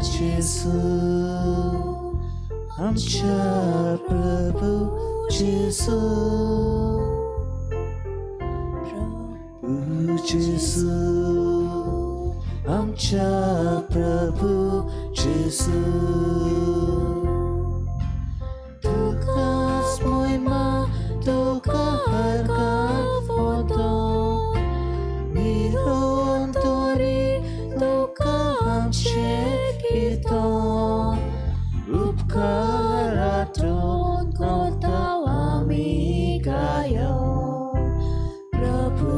जेजू, आमच्या प्रभू जेजू, प्रभू जेजू, आमच्या प्रभू जेजू. तुकाच मोयमा, तुका हरका निरंतरी, तुका आमचें कीर्तन, उपकारातून करता आमी गायन. प्रभू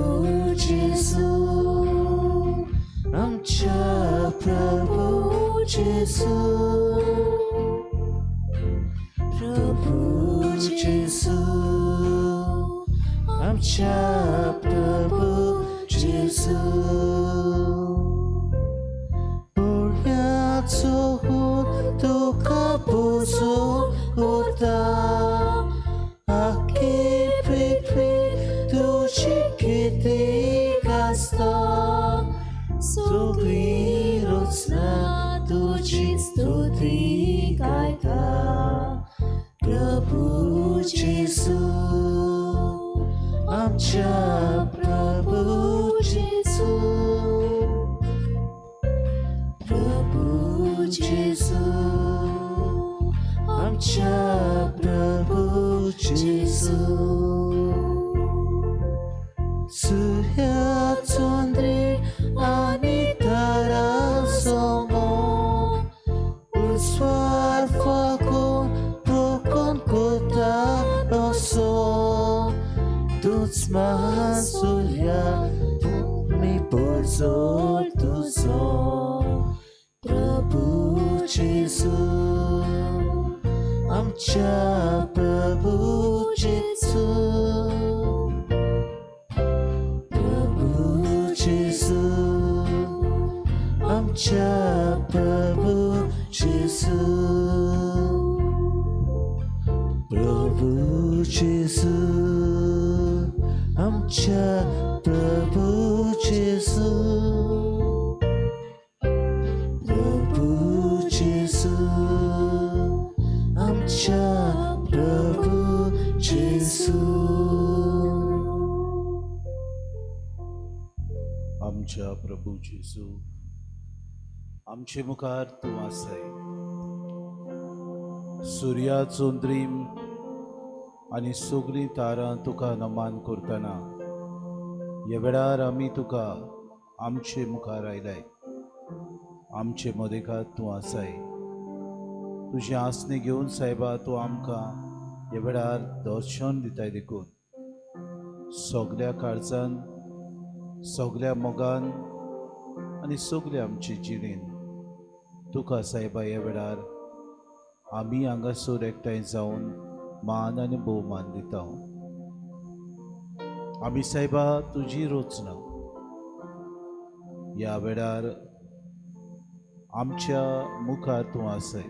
जेजू, आमच्या प्रभू जेजू, प्रभू जेजू, आमच्या प्रभू जेजू. पुण्याचो तुका पुजो करता, आख्खी पृथ्वी तुजी कीर्ती गाजता, सगळी रचना तुजी स्तुती गायता. प्रभू जेजू, आमच्या प्रभू जेजू, प्रभू जेजू, आमच्या प्रभू जेजू. सूर्या, चंद्री आनी तारा समोर उस्वार फाकून फुकून करता असो, तूच म्हान सूर्या, तुमी पोरजोर तुजो. प्रभू जेजू, आमच्या प्रभू जेजू, प्रभू जेजू, आमच्या प्रभू जेजू, प्रभू जेजू, आमच्या प्रभू जेजू, प्रभू जेजू, आमच्या प्रभू जेजू. आमच्या प्रभू जेजू, आमचे मुखार तूं आसाय. सुर्या, चंद्रीम आनी सगळीं तारां तुका नमान करतना ह्या वेळार आमी तुका आमचे मुखार आयलाय. आमचे मदेकात तूं आसाय. तुजें आसणें घेवन सायबा तूं आमकां ह्या वेळार दर्शन दिताय. देखून सगल्या काळजान, सगल्या मोगान आनी सगल्या आमचे जिणेन तुका सायबा ह्या वेळार आमी हांगासर एकठांय जावन मान आनी भोवमान दिता. आमी सायबा तुजी रचना. ह्या वेळार आमच्या मुखार तूं आसाय.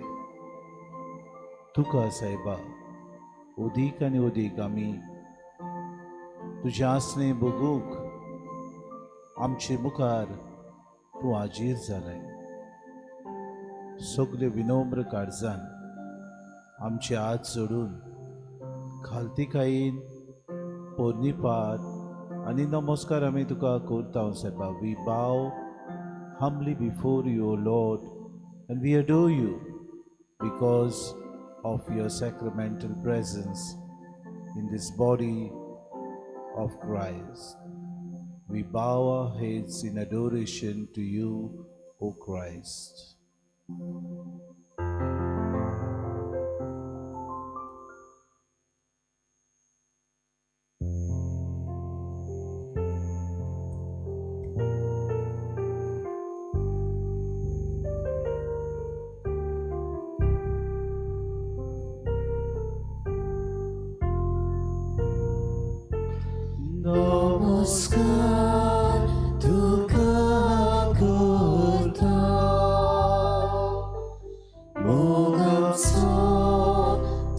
तुका सायबा अदीक आनी अदीक आमी तुजें आसणें भोगूंक आमचे मुखार तूं हाजीर जालाय. सगळे विनम्र काळजान आमचे हात जोडून खालतीकायेन पोरनीपात आनी नमस्कार आमी तुका करता सायबा. We bow humbly before you, O Lord, and we adore you because of your sacramental presence in this body of Christ. We bow our heads in adoration to you, O Christ. नमस्कार तुका करता, मोगाचो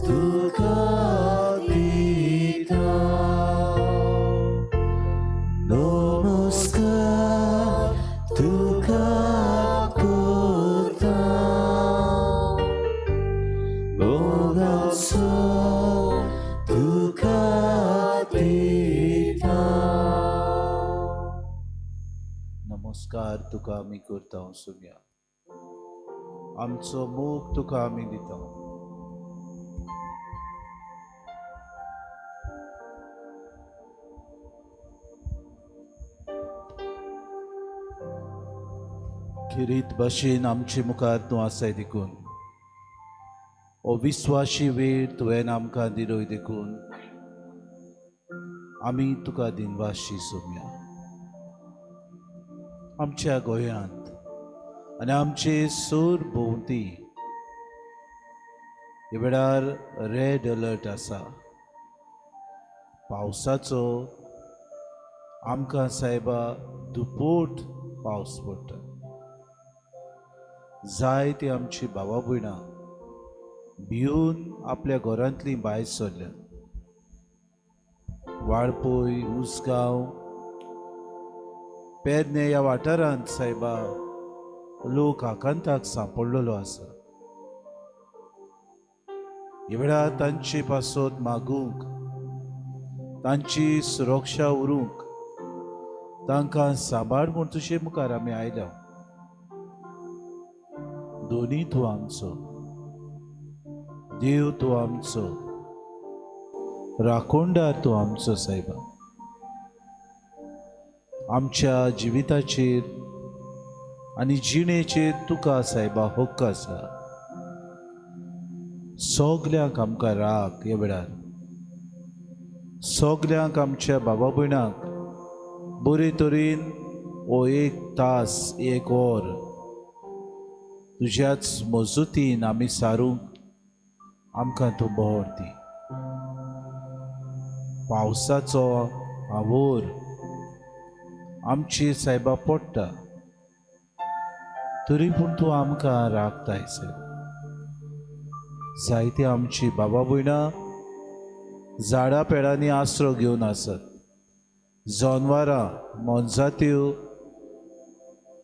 तुका दिता. नमस्कार तुका करता. तुका आमी करता सोम्या. आमचो मोग तुका आमी दिता. खेरीत भाशेन आमचे मुखार तूं आसाय देखून हो विस्वाशी वेळ तुवें आमकां दिलोय देखून आमी तुका दिनवाशी सोम्या. आमच्या गोंयांत आनी आमचे सोर भोंवती ह्या वेळार रेड अलर्ट आसा. पावसाचो आमकां सायबा दुपोट पावस पडटा. जायती आमची भावा भयणां भिवन आपल्या घरांतली भायर सरल्यात. वाळपय, उसगांव, पेरणे ह्या वाठारांत सायबा लोक आकांताक सांपडलेलो आसा. ह्या वेळार तांचे पासत मागूंक, तांची सुरक्षा उरूंक, तांकां सांबाळ म्हूण तुजे मुखार आमी आयल्या. दोनी तूं आमचो देव, तूं आमचो राखणदार, तूं आमचो सायबा. आमच्या जिविताचेर आनी जिणेचेर तुका सायबा हक्क आसा. सगल्यांक आमकां राख ह्या वेळार, सगल्यांक आमच्या बाबा भयणांक बरे तरेन हो एक तास, एक वर तुज्याच मजुतीन आमी सारूंक आमकां तूं बळ दी. पावसाचो आवोर आमची सायबा पडटा तरी पूण तूं आमकां राखताय सायब. जायते आमची बाबा भयणां झाडां पेडांनी आसरो घेवन आसत, जनवरां मोनजात्यो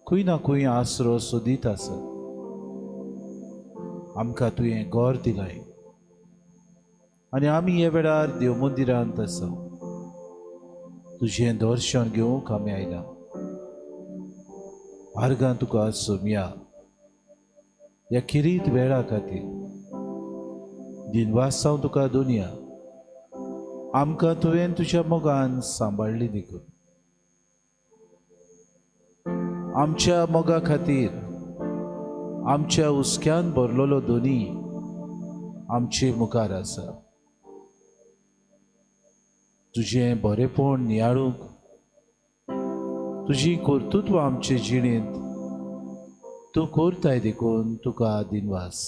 खंय ना खंय आसरो सोदीत आसत. आमकां तुवें घर दिलाय आनी आमी ह्या वेळार देव मंदिरांत आसा. तुजें दर्शन घेवंक आमी आयला. आर्गां तुका सोमया ह्या खेरीत वेळा खातीर. दिनवास हांव तुका दुनिया आमकां तुवें तुज्या मोगान सांबाळ्ळी देखून. आमच्या मोगा खातीर आमच्या हुस्क्यान भरलेलो दोनी आमचे मुखार आसा. तुजें बरेपण नियाळूंक, तुजी कर्तृत्व आमचे जिणेंत तूं करताय देखून तुका दिनवास.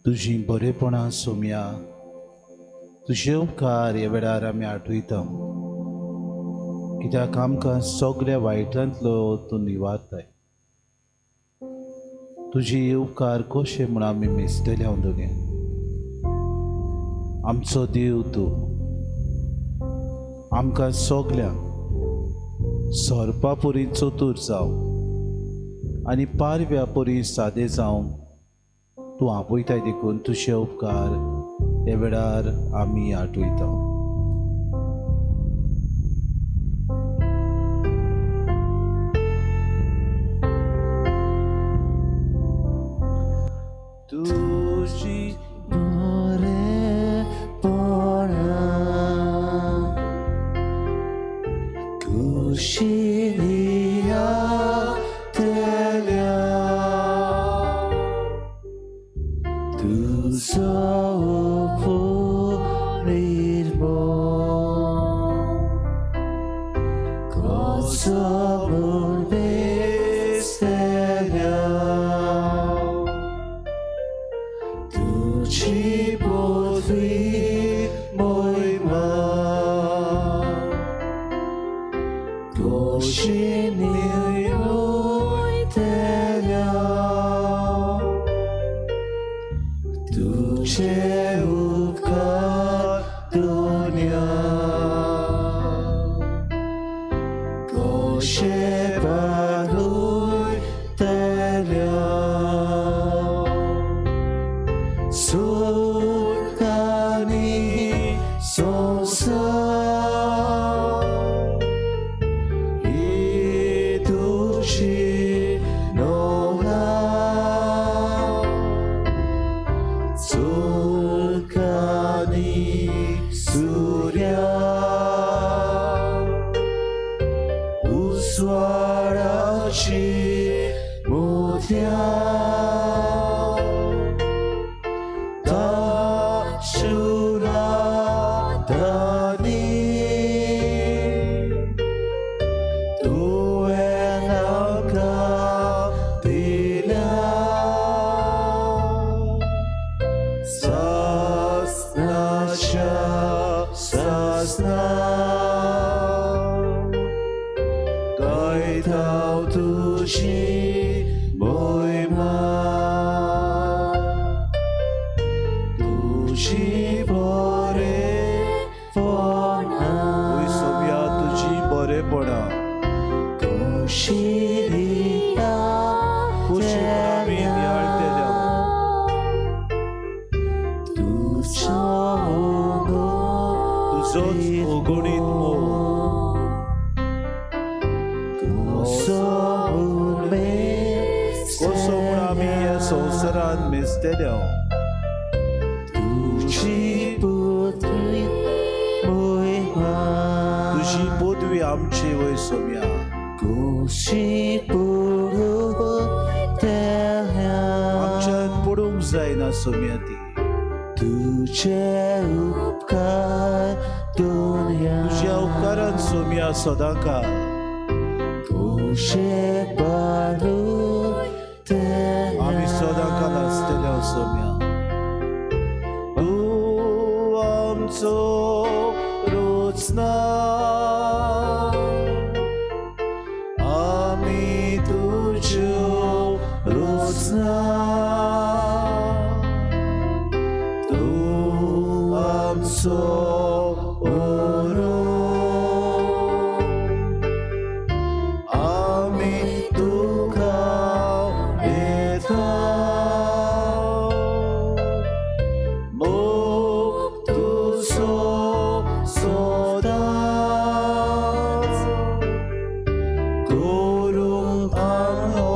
तुजी बरेपणां सोमया, तुजे उपकार ह्या वेळार आमी आठयता, कित्याक आमकां सगळ्या वायटांतलो तूं निवारताय. तुजी उपकार कशे म्हूण आमी मेजतले हांव दोनी. आमचो देव तूं आमकां सगल्यांक सोरपा परी चतूर जावं आनी पारव्या परी सादे जावं तूं आपयताय देखून तुजे उपकार हे वेळार आमी आठयता. तुजी बरेपणा कुशिनिया तेल्या तुजो निर्मोग कसो म्हूण मेजतल्या तुजी पृथ्वी मोहिमा कशी निर्मयतल्या तुजे उपकार दुनिया कशे पालयतल्या सुखानी संवसार ही तुजी नवला सुखानी सुर्या उजवाडाची मोत्या दाशुरा धनी तुवें आमकां दिल्या सासणाच्या सासणा गायता तुजी मोहिमा तुजी बरेपणा वय सोम्या तुजी बरेपणा कुशिनिया कशी म्हूण आमी नियाळतले. तुजो तुजोच अगणीत मोग कसो म्हूण कसो म्हूण आमी ह्या संवसारांत मेजतले. तुजी पृथ्वी मोहिमा तुजी पदवी आमची वय सोम्या कशी पडुतल्या आमच्यान पडूंक जायना सोम्या ती. तुजे उपकार दुनिया तुज्या उपकारान सोम्या सदांकाळ कशे पालयतल्या आमी सदांकाळ आसतले सोम्या. तूं आमचो रोचना आमी तुज्यो रोचना तूं आमचो ओरो आमी तुका येता मोग तुजो सदांच करूंक आंगो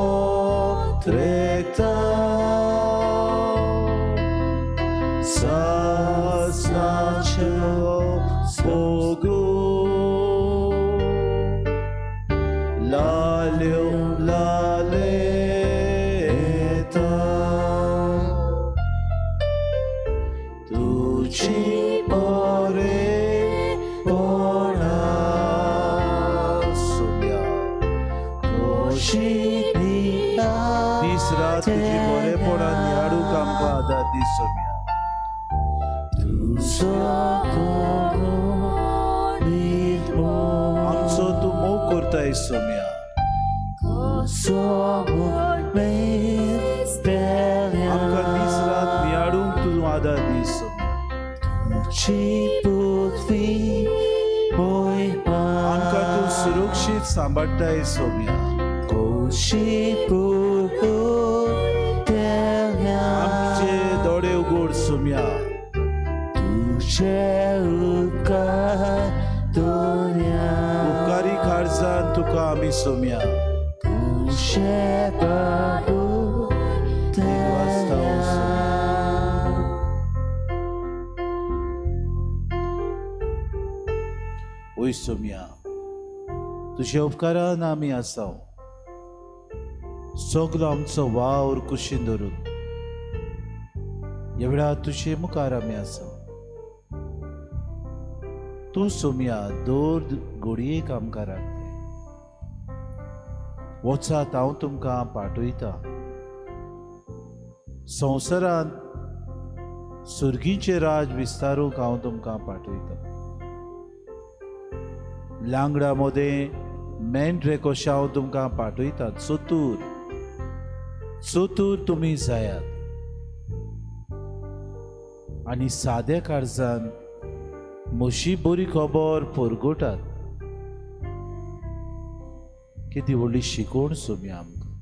त्रेकता सासणाच्यो मोगू लाल्यो लालेता तुजी बरेपणा सोम्या कुशिनिया दीस रात तुजी बरेपणा नियाळूंक आमकां आदार दी सोम्या. तुजो अगणीत मोग आमचो तूं मोग करताय सोम्या. कसो म्हूण मेजतल्या कोशी पृथ्वी मोहिमा आमकां तूं सुरक्षीत सांबाळटाय सोम्या. कोशी पळयतल्या आमचे दोळे उगड सोम्या. तुझे उपकार दुनिया उपकारी काळजान तुका आमी सोम्या. तुझे बाबू वास्तव वय सोम्या, तुज्या उपकारान आमी आसा. सगलो आमचो वावर कुशीन धरून ह्या वेळार तुजे मुखार आमी आसा. तूं सोम्या दर घडयेक आमकां राखता. वचात, हांव तुमकां पाठयता. संवसारांत सुर्गीचें राज विस्तारूंक हांव तुमकां पाठयता. लांगडा मदें मेंढरे कशें हांव तुमकां पाठयता. चतूर चतूर तुमी जायात आनी साद्या काळजान म्हजी बरी खबर परगटात. किती व्हडली शिकवण सोम्या आमकां.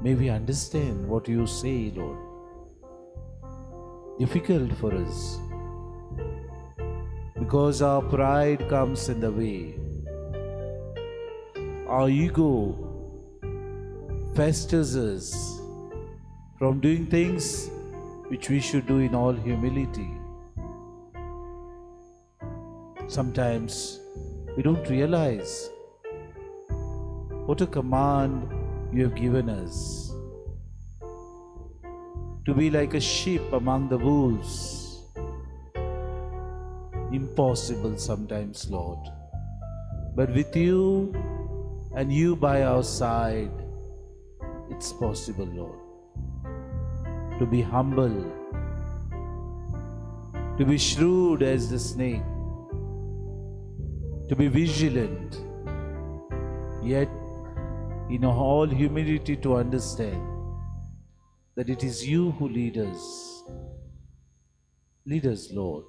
May we understand what you say, Lord. Difficult for us because our pride comes in the way. Our ego festers us from doing things which we should do in all humility. Sometimes we don't realize what a command you have given us to be like a sheep among the wolves. Impossible sometimes, Lord. But with you and you by our side, it's possible, Lord, to be humble, to be shrewd as the snake, to be vigilant, yet in all humility to understand that it is you who lead us. Lead us, Lord.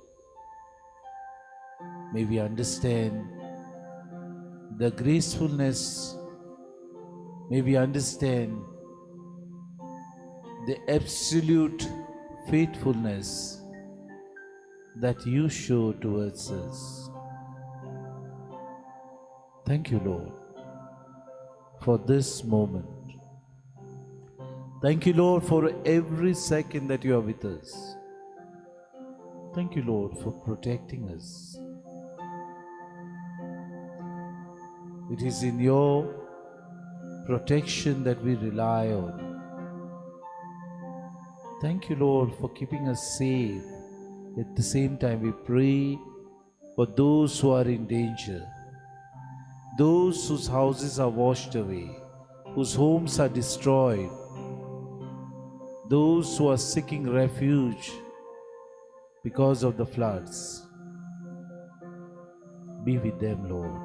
May we understand the gracefulness, may we understand the absolute faithfulness that you show towards us. Thank you, Lord, for this moment. Thank you, Lord, for every second that you are with us. Thank you, Lord, for protecting us. It is in your protection that we rely on. Thank you, Lord, for keeping us safe. At the same time, we pray for those who are in danger, those whose houses are washed away, whose homes are destroyed, those who are seeking refuge because of the floods. Be with them, Lord.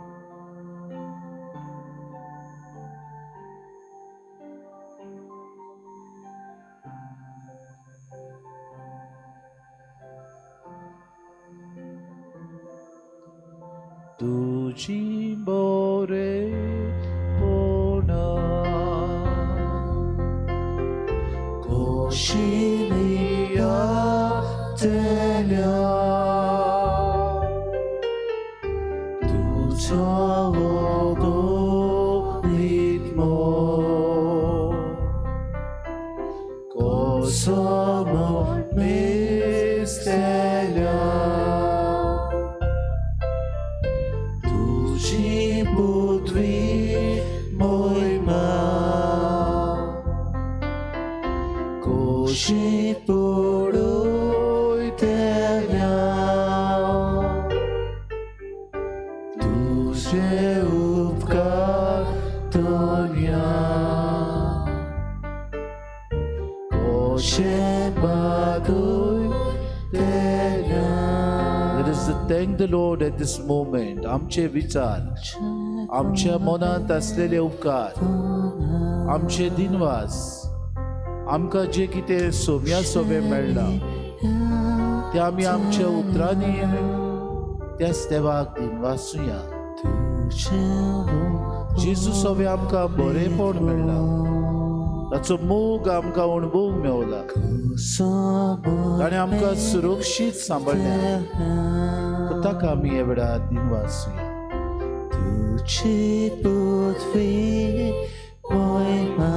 तुजी बरेपणा कोशिलिया तेल्या तुझो अगणित मोग कसो मेजतल्या तुजी पृथ्वी मोहिमा कोशी पळयतल्या तुझे उपकार दुनिया कशे भागयतल्या. Let us thank the Lord at this moment. आमचे विचार, आमच्या मनांत असलेले उपकार, आमचे दिनवास, आमकां जे कितें सोम्या सोबे मेळ्ळां. ते आमी आमच्या उतरांनी त्याच देवाक दिनवासुया. जेजू सवे आमकां बरेंपण मेळ्ळां, ताचो मोग आमकां अणभवूंक मेवला, ताणें आमकां सुरक्षीत सांबाळ्ळ्या. ताका आमी ह्या वेळार दिनवासुया. तुझी पृथ्वी मोहिमा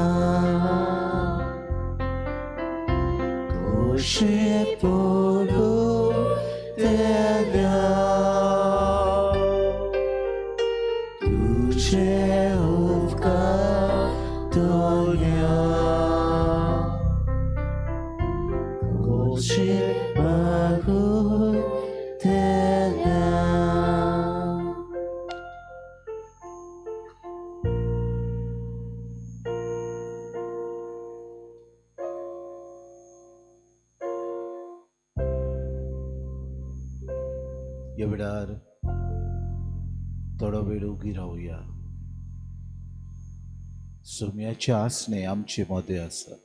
कशें पळोवतल्या तुझे उपकार धन्या कशें मागुतल्या. ह्या वेळार थोडो वेळ उगी रावया. सोम्याचें आसणें आमचे मदें आसा,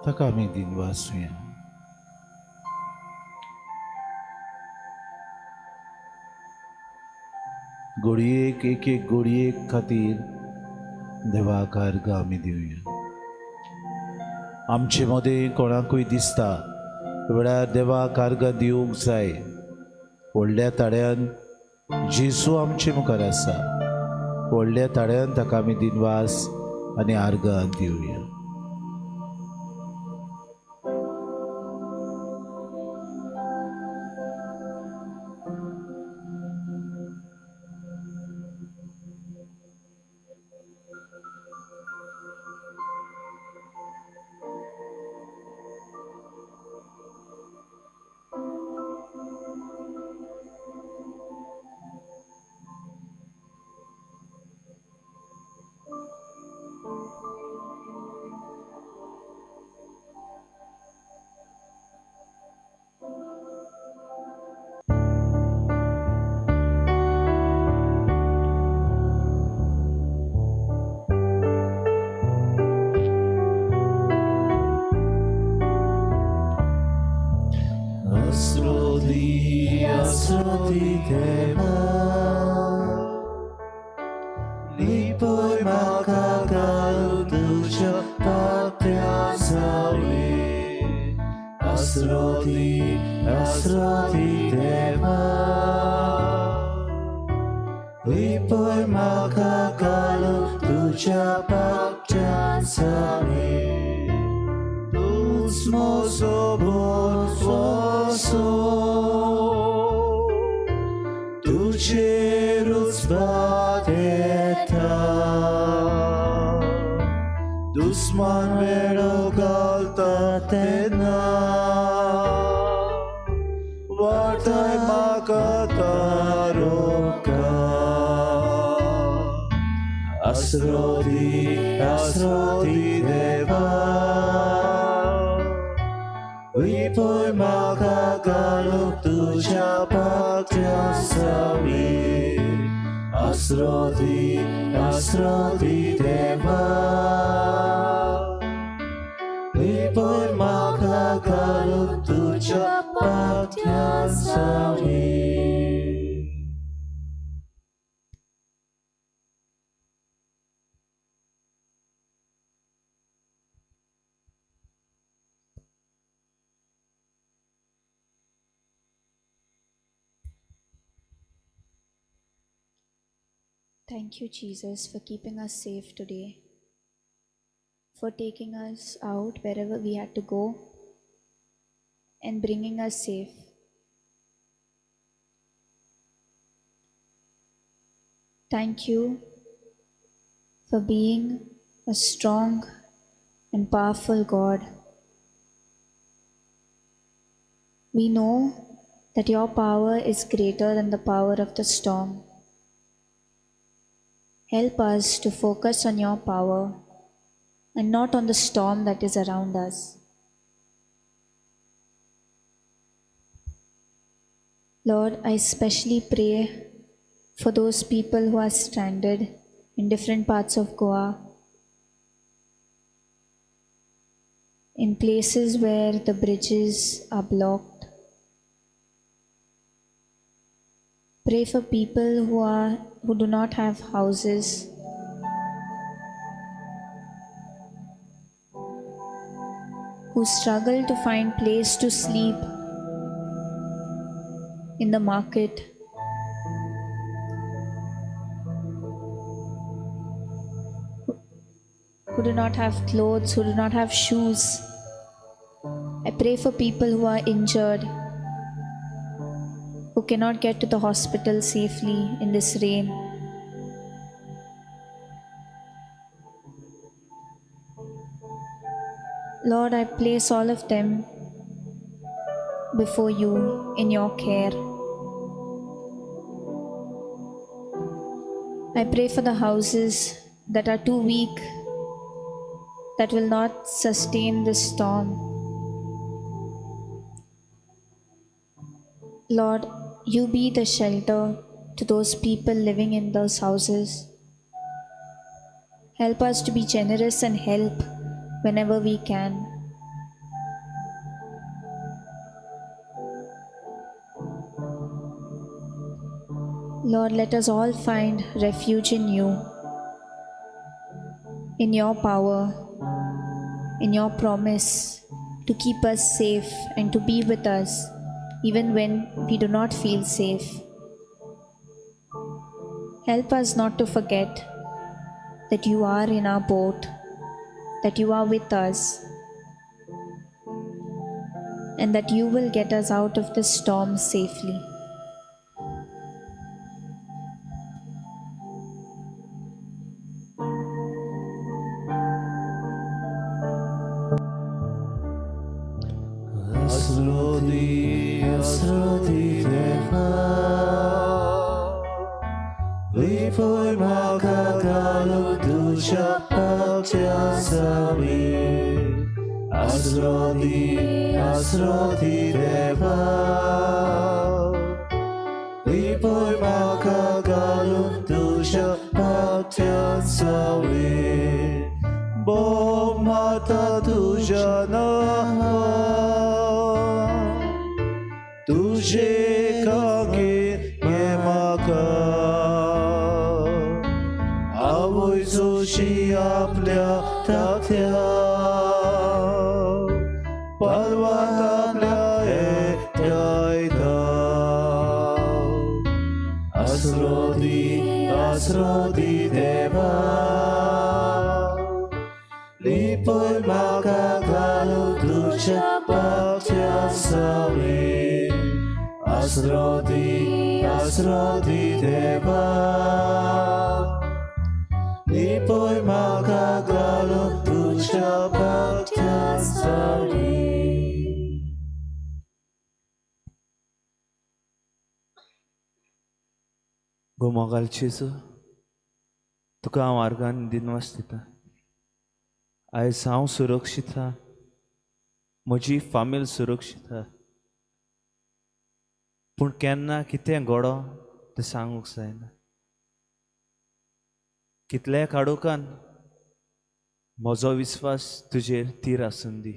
ताका आमी दिनवासुया. घडयेक एक एक घडयेक खातीर देवाक अर्गां आमी दिवया. आमचे मदें कोणाकूय दिसता वेळार देवाक अर्गां दिवंक जाय, व्हडल्या ताळ्यान जेजू आमचे मुखार आसा, व्हडल्या ताळ्यान ताका आमी दिनवास आनी अर्गां दिवया. Asrodi Deva Lipoi makagalu tuja patria sauli Asrodi, Asrodi Deva Lipoi makagalu tuja patria sauli Tus mozo bonfoso Tujerus bateta Dusman vero galta tena Vartai makataroka Asrodi, Asrodi Deva Lipoi makagalu tuja patria sauli Asrodi, Asrodi Deva Lipoi makagalu tuja patria sauli. Thank you, Jesus, for keeping us safe today, for taking us out wherever we had to go and bringing us safe. Thank you for being a strong and powerful God. We know that your power is greater than the power of the storm. Help us to focus on your power and not on the storm that is around us. Lord, I especially pray for those people who are stranded in different parts of Goa. In places where the bridges are blocked. Pray for people who do not have houses. Who struggle to find place to sleep in the market. Who do not have clothes, who do not have shoes. I pray for people who are injured, who cannot get to the hospital safely in this rain. Lord, I place all of them before you in your care. I pray for the houses that are too weak, that will not sustain this storm. Lord, you be the shelter to those people living in those houses. Help us to be generous and help whenever we can. Lord, let us all find refuge in you, in your power, in your promise to keep us safe and to be with us even when we do not feel safe. Help us not to forget that you are in our boat, that you are with us, and that you will get us out of this storm safely. Asrodi Deva, Lipoy makagalu tuja paktya savi. Asrodi, Asrodi Deva, Lipoy makagalu tuja paktya savi. Bo mata tuja nama, tuje kage maka, avoy zoshi aplya tatya, palvat aplya etyaita. Asrodi, Asrodi Deva, lipoy makagalu tuja paktya savi. Asrodi, Asrodi Deva, lipoy makagalu tuja paktya savi. गोमोगाल जेजू, तुका हांव argon दिनवास दिता. आयज हांव सुरक्षीत आहा, म्हजी फामील सुरक्षीत आहा, पूण केन्ना कितें घडो तें सांगूंक जायना. कितल्याय काडोकान म्हजो विस्वास तुजेर थीर आसूं दी.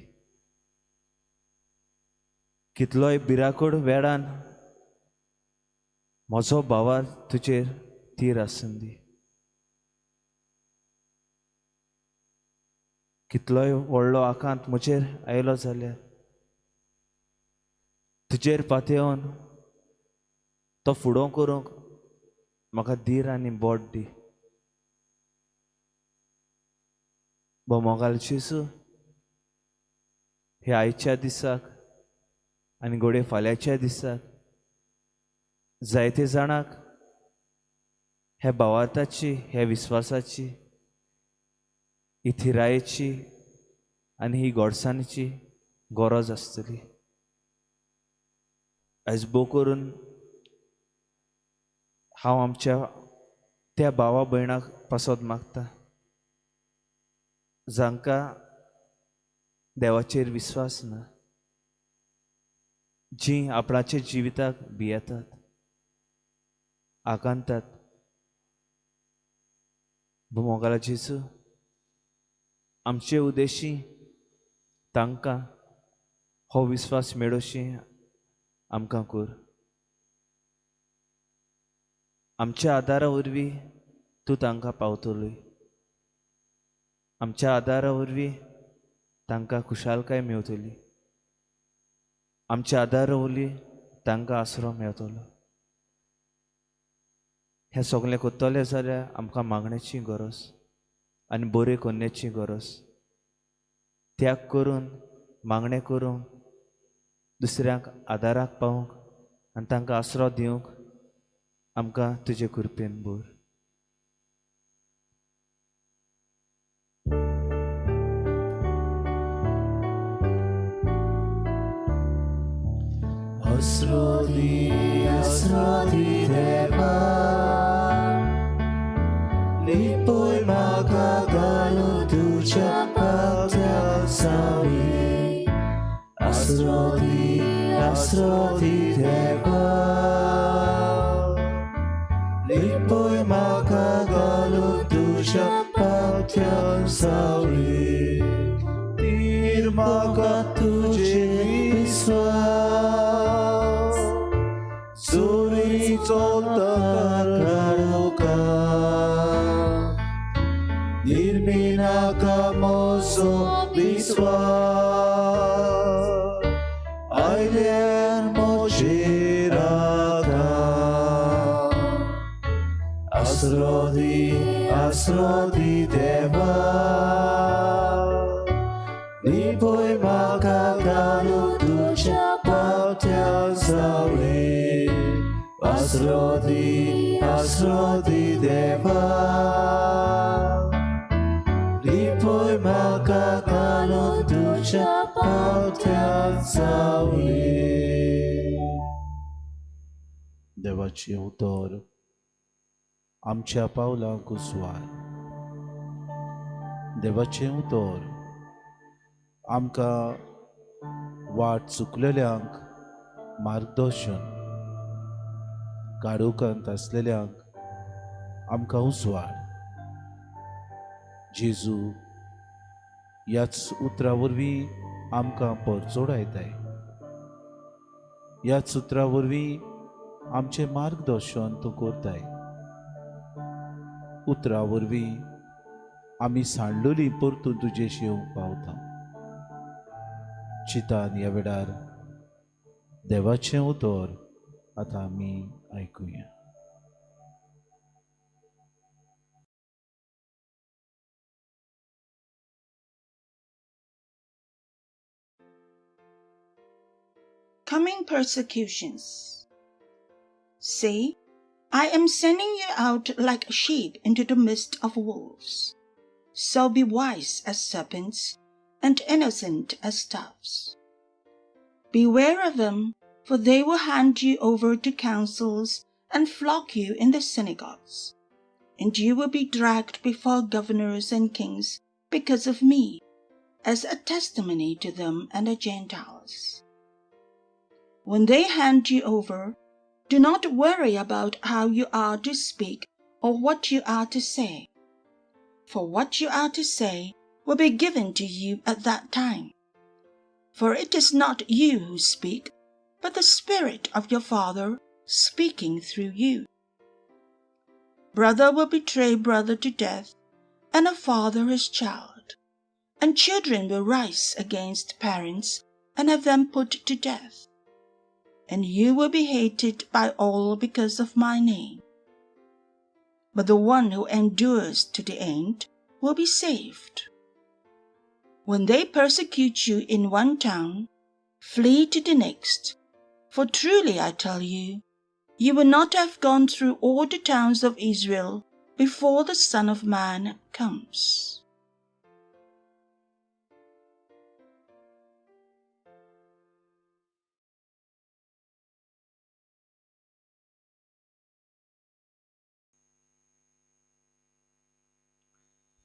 कितलोय भिराकोड वेळान म्हजो भावार तुजेर थीर आसूं दी. कितलोय व्हडलो आकांत म्हजेर आयलो जाल्यार तुजेर पातयेवन तो फुडो करूंक म्हाका धीर आनी बोट दी. बोमोगाल जेजू, ह्या आयच्या दिसाक आनी घडये फाल्यांच्या दिसाक जायते जाणांक ह्या भावार्थाची, ह्या विस्वासाची, ही थिरायेची आनी ही गोडसाणीची गरज आसतली. आयज भोव करून हांव आमच्या त्या भावा भयणाक पासत मागता जांकां देवाचेर विस्वास ना, जीं आपणाच्या जिविताक भियेतात, आकांतात. मोगाला जेजू, आमचे उद्देशी तांकां हो विस्वास मेळोशी आमकां कर. आमच्या आदारा वरवीं तूं तांकां पावतलोय, आमच्या आदारा वरवीं तांकां खुशालकाय मेवतली, आमच्या आदारा वरवीं तांकां आसरो मेळटलो. हें सगळें करतलें जाल्यार आमकां मागण्याची गरज आनी बरें करण्याची गरज. त्याग करून मागणें करूंक दुसऱ्यांक आदाराक पावूंक आनी तांकां आसरो दिवंक आमकां तुजे कृपेन भर. आसरो दी देवा, लिपय म्हाका घालून तुज्या पावत्या सावळी. आसरो दी देवा, लिपय म्हाका घालून तुज्या पावत्या सावळी. तीर म्हाका तुजे विस्वास, सुरी चलता काळोखा, निर्मिनाका म्हजो विस्वास, आयल्यार म्हजेर आका. आसरो दी देवा, लिपय म्हाका घालून तुज्या पावत्या सावळी. आसरो दी देवा, लिपय म्हाका घालून तुज्या पावत्या सावळी. देवाचें उतर आमच्या पावलांक उजवाड. देवाचें उतर आमकां वाट चुकलेल्यांक मार्गदर्शन, काळोखांत आसलेल्यांक आमकां उजवाड. जेजू ह्याच उतरा वरवीं आमकां परजोडायताय, ह्याच उतरा वरवीं आमचें मार्गदर्शन तूं करताय. उतरा वरवीं आमी सांडलोली परतून तुजेशी येवंक पावता. चिंतान ह्या वेळार देवाचें उतर आतां आमी आयकुया. Coming persecutions. See, I am sending you out like sheep into the midst of wolves. So be wise as serpents and innocent as doves. Beware of them, for they will hand you over to councils and flog you in the synagogues. And you will be dragged before governors and kings because of me, as a testimony to them and the Gentiles. When they hand you over, do not worry about how you are to speak or what you are to say, for what you are to say will be given to you at that time. For it is not you who speak, but the Spirit of your Father speaking through you. Brother will betray brother to death, and a father his child, and children will rise against parents and have them put to death. And you will be hated by all because of my name. But the one who endures to the end will be saved. When they persecute you in one town, flee to the next. For truly I tell you, you will not have gone through all the towns of Israel before the Son of Man comes.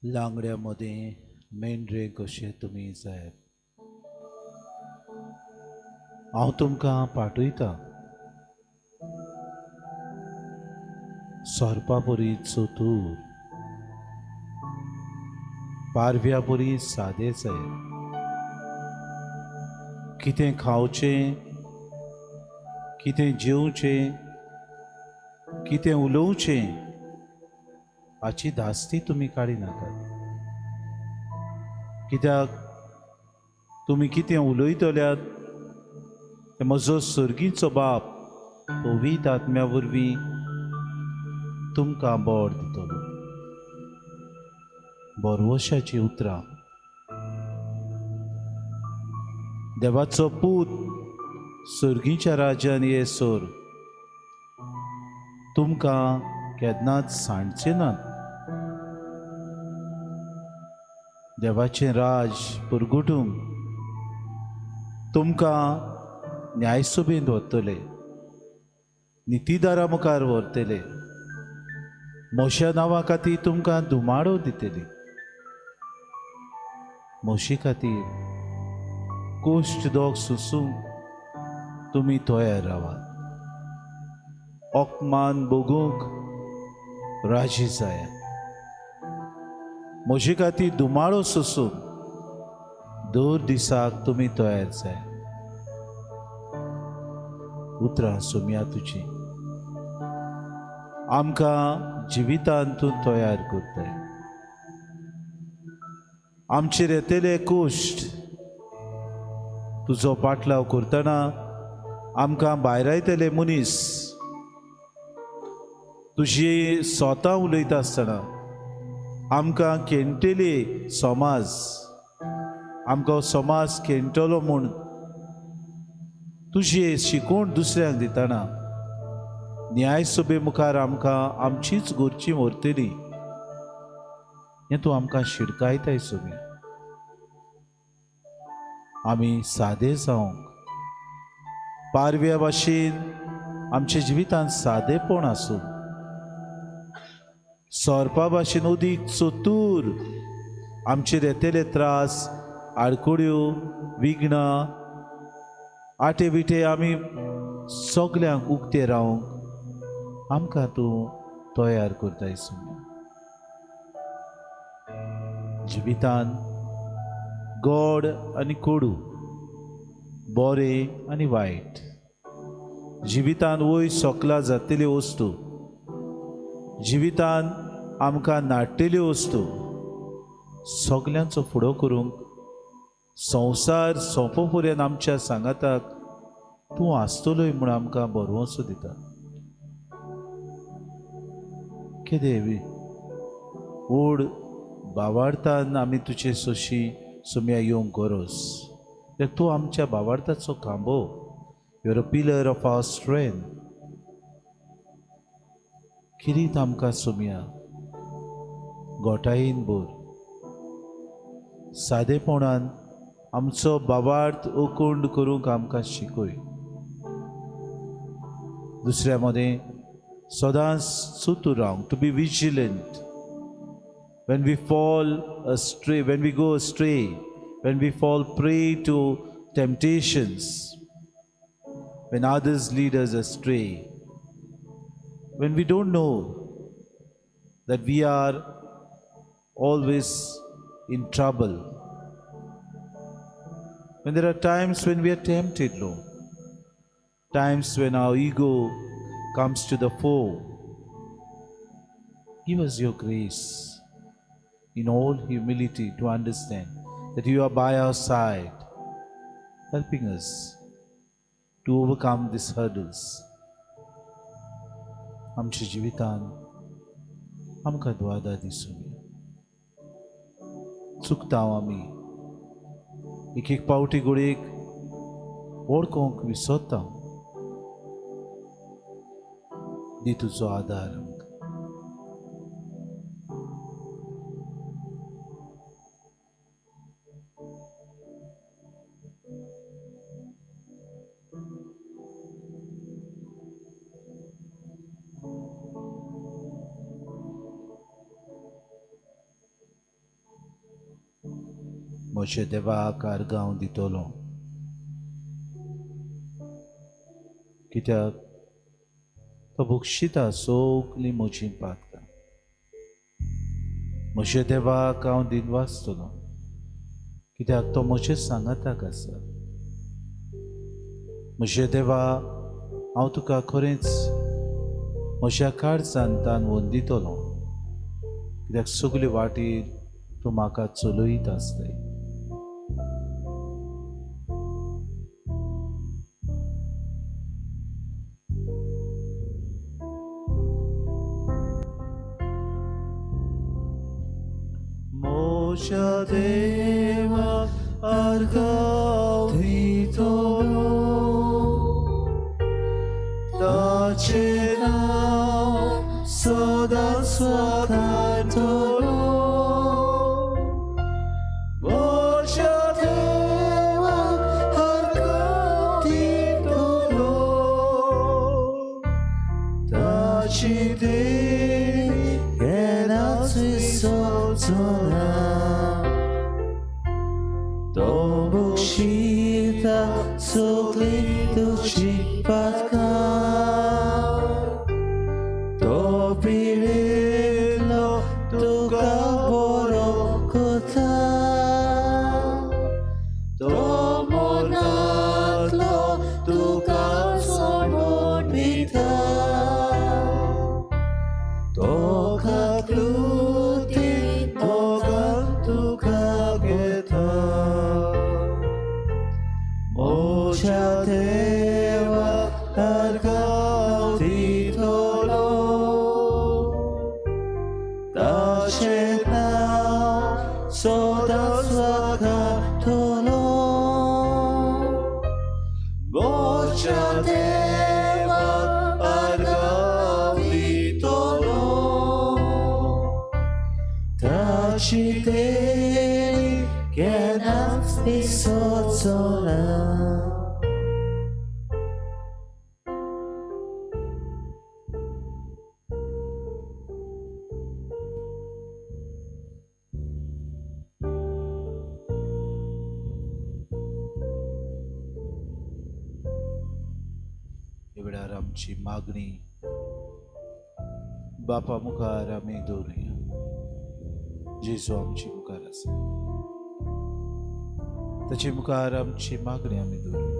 लांगड्या मदें मेंढरे कशे तुमी जायत, हांव तुमकां पाठयतां. सोरपा परी चतूर, पारव्या परी सादे जायत. कितें खावचें, कितें जेवचें, कितें उलोवचें हाची धास्ती तुमी काडी नाकात. कित्याक तुमी कितें उलयतल्यात ते म्हजो सर्गीचो बाप पवित्र आत्म्या वरवीं तुमकां बोड दितलो. बरवशाचीं उतरां. देवाचो पूत सर्गीच्या राज्यान ये सोर तुमकां केन्नाच सांडचे नात. देवाचें राज पुरगुटूंक तुमकां न्यायसभेंत व्हरतले, नितीदारा मुखार व्हरतले, म्हज्या नांवा खातीर तुमकां धुमाडो दितली. म्हजे खातीर कोश्ट दोग सोसूंक तुमी तयार रावात, अपमान भोगूंक राजी जायात. म्हजे खातीर धुमाळो सोसूंक दर दिसाक तुमी तयार जायात. उतरां सोम्या तुजी आमकां जिवितांत तूं तयार करताय. आमचेर येतले कोश्ट तुजो पाटलाव करतना आमकां भायरायतले मनीस तुजी स्वता उलयता आसतना आमकां खेणटली समाज, आमकां समाज खेणटलो म्हूण तुजी शिकवण दुसऱ्यांक दितना न्यायसभे मुखार आमकां आमचीच गोरची व्हरतली हें तूं आमकां शिडकायताय सोमी. आमी सादे जावंक पारव्या भाशेन आमच्या जिवितांत सादेपण आसूं, सोरपा भाशेन उदीक चतूर आमचेर येतले त्रास, आडकुड्यो, विघ्नां, आटे विटे आमी सगल्यांक उक्ते रावंक आमकां तूं तयार करताय सोम्या. जिवितान गोड आनी कोडू, बरें आनी वायट, जिवितान वयर सकला जातल्यो वस्तू, जिवितान आमकां नाडटेल्यो वस्तू सगल्यांचो फुडो करूंक संवसार सोंपो पर्यंत आमच्या सांगाताक तूं आसतलोय म्हूण आमकां बरवसो दिता. केदें व्हड बावार्थान आमी तुजे सोशी सोम्या येवंक गरज, कित्याक तूं आमच्या बावार्थाचो खांबो. You are a pillar of our strength. किरीत आमकां सोम्या गोठायेन भर, सादेपणान आमचो बावार्थ ओकोंड करूंक आमकां शिकय. दुसऱ्या मदें सदांच चतूर रावंक, to be vigilant when we fall astray, when we go astray, when we fall prey to temptations, when others lead us astray, when we don't know that we are always in trouble, when there are times when we are tempted, Lord, times when our ego comes to the fore, give us your grace in all humility to understand that you are by our side, helping us to overcome these hurdles. आमच्या जिवितान आमकां द्वादा दिसून चुकता आमी, एक एक पावटी गोडयेक वळखूंक विसरता. दी तुजो आदार आमकां. म्हज्या देवाक आर्गांव दितलो, कित्याक तो बक्षिता सगलीं म्हजीं पातकां. म्हज्या देवाक हांव दिनवासतलो, कित्याक तो म्हजे सांगाताक आसा. म्हज्या देवा, हांव तुका खरेंच म्हज्या काळजान तान वंदितलो, कित्याक सगळे वाटेर तूं म्हाका चलयत आसताय. म्हज्या देवा अर्गां दितलो, ताचें नांव सदांच वाखाणटलो. म्हज्या देवाक अर्गां दितलो, ताची देणी केन्नाच विसरचो ना. तो बक्षिता सगळीं तुजी पातकां, तो पिडिल्लो तुका बरो करता, तो मरणांतलो तुका सोडून दिता, तो खातलुती मोगान तुका घेता. म्हज्या देवाक अर्गां दितलो, ताचें नांव सदांच वाखाणटलो. म्हज्या देवाक अर्गां दितलो, ताची देणी केन्नाच विसरचो ना. ह्या वेळार आमची मागणी बापा मुखार आमी दवरुया. जेजू आमची मुखार आसा, ताचे मुखार आमची मागणी आमी दवरुया.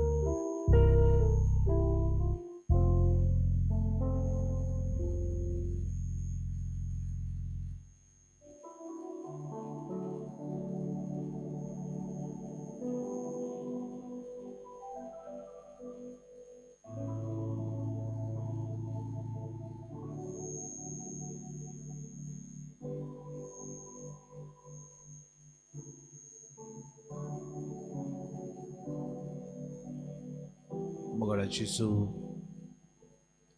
जेजू,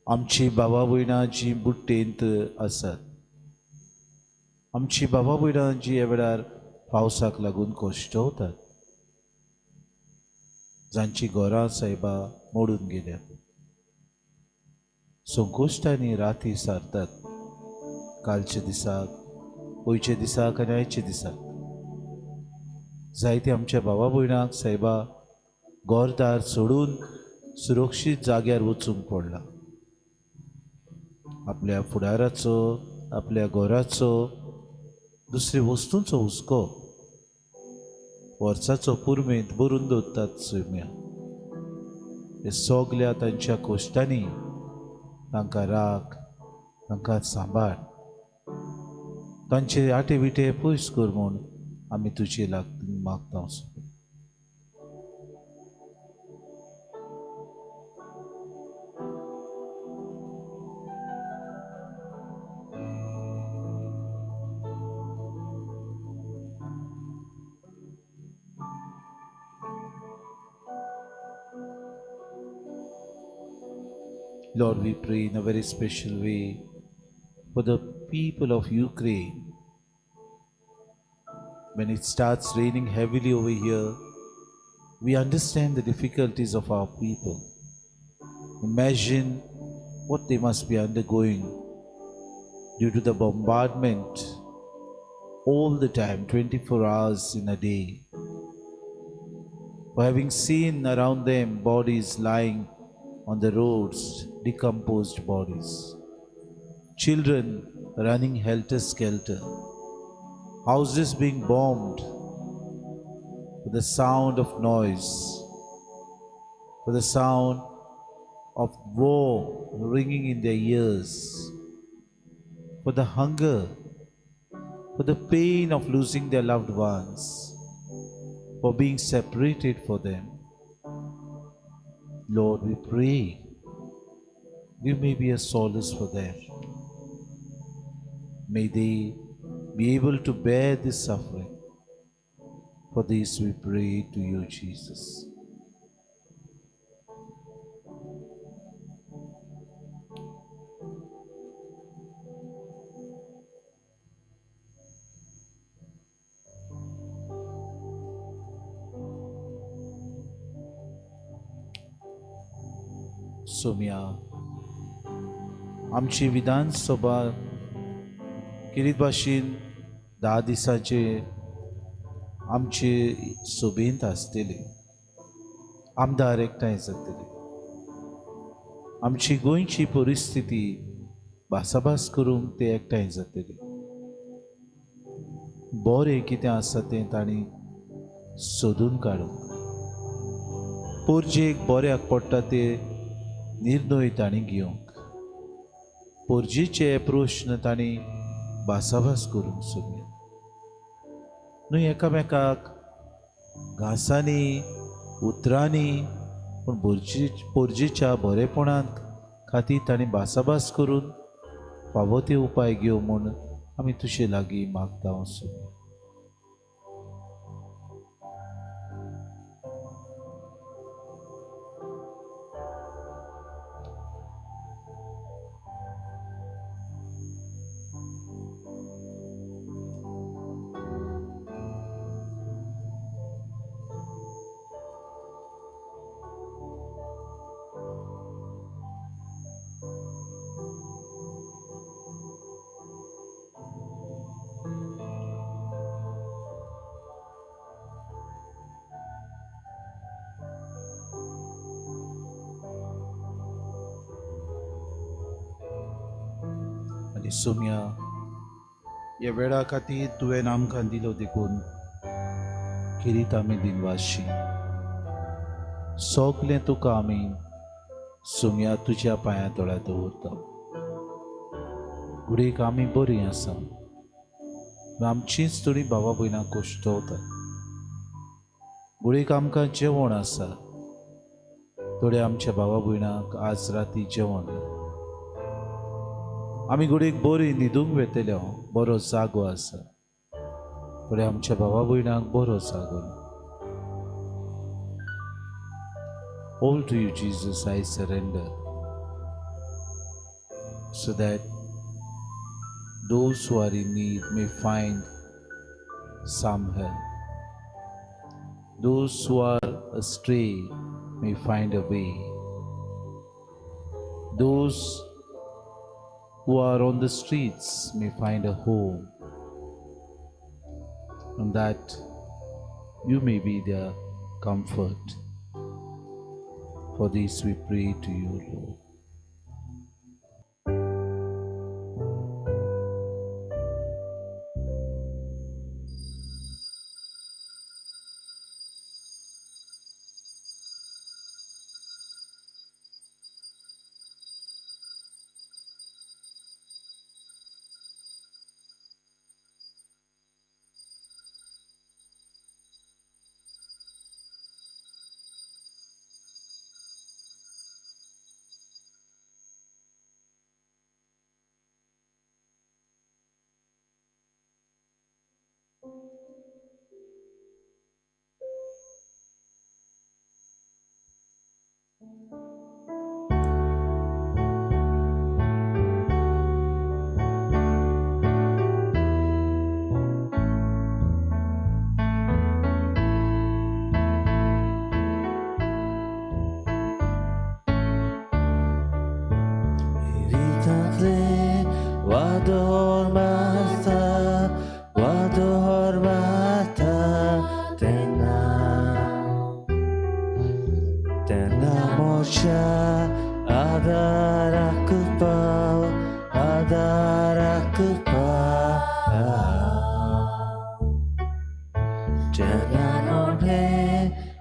आमची बाबा भयणां जी बुट्टेंत आसात, आमची बाबा भयणां जी ह्या वेळार पावसाक लागून कश्टवतात, जांची घरां सायबा मोडून गेल्यात, संकोश्टांनी राती सारतात, कालच्या दिसाक, पयच्या दिसाक आनी आयच्या दिसाक. जायते आमच्या बाबा भयणांक सायबा घरदार सोडून सुरक्षीत जाग्यार वचूंक पडला. आपल्या फुडाराचो, आपल्या घराचो, दुसरे वस्तूंचो हुस्को वर्साचो पुर्मेंत भरून दवरतात सैम्या. हे सगल्या तांच्या कोश्टांनी तांकां राख, तांकां सांबाळ, तांचे आटे विटे पयस कर म्हूण आमी तुजे लागीं मागता. Lord, we pray in a very special way for the people of Ukraine. When it starts raining heavily over here, we understand the difficulties of our people. Imagine what they must be undergoing due to the bombardment all the time, 24 hours in a day. For having seen around them bodies lying on the roads, decomposed bodies, children running helter-skelter, houses being bombed with the sound of noise. for the sound of war ringing in their ears, for the hunger, for the pain of losing their loved ones, for being separated for them. Lord, we pray you may be a solace for them. May they be able to bear this suffering. For this we pray to you, Jesus. Soumya, आमची विधानसभा किरीत भाशेन 10 दिसांचे आमचे सभेंत आसतले, आमदार एकठांय जातले, आमची गोंयची परिस्थिती भासाभास करूंक ते एकठांय जातले. बरें कितें आसा तें तांणी सोदून काडूंक, पोरजेक बऱ्याक पडटा ते निर्णय तांणी घेवंक, पोरजेचे प्रश्न तांणी भासाभास करूंक सोदले. न्हय एकामेकाक घांसांनी उतरांनी, पूण पोरजेच्या बरेपणांत खातीर तांणी भासाभास करून फावो ते उपाय घेवं म्हूण आमी तुजे लागीं मागता सोदया. सोम्या, ह्या वेळा खातीर तुवें आमकां दिलो देखून खेरीत आमी दिनवाशी. सगलें तुका आमी सोम्या तुज्या पांया तळा दवरता. घडयेक आमी बरीं आसा, आमचींच थोडीं भावा भयणां कश्टवतात. घडयेक आमकां जेवण आसा, थोडे आमच्या भावा भयणांक आज राती जेवण ना. आमी घडयेक बरी न्हिदूंक वेतले, बरो जागो आसा, थोडे आमच्या भावा भयणांक बरो जागो ना. All to you, Jesus, I surrender, so that those who are in need may find some help. Those who are astray may find a way. Those who are on the streets may find a home, and that you may be their comfort. For this we pray to you, Lord.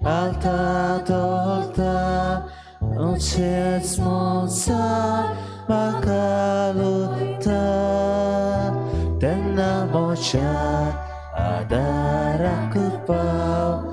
Alta, tolta, उंचार म्हाका लुता तेन्ना म्हज्या आदाराक पाव.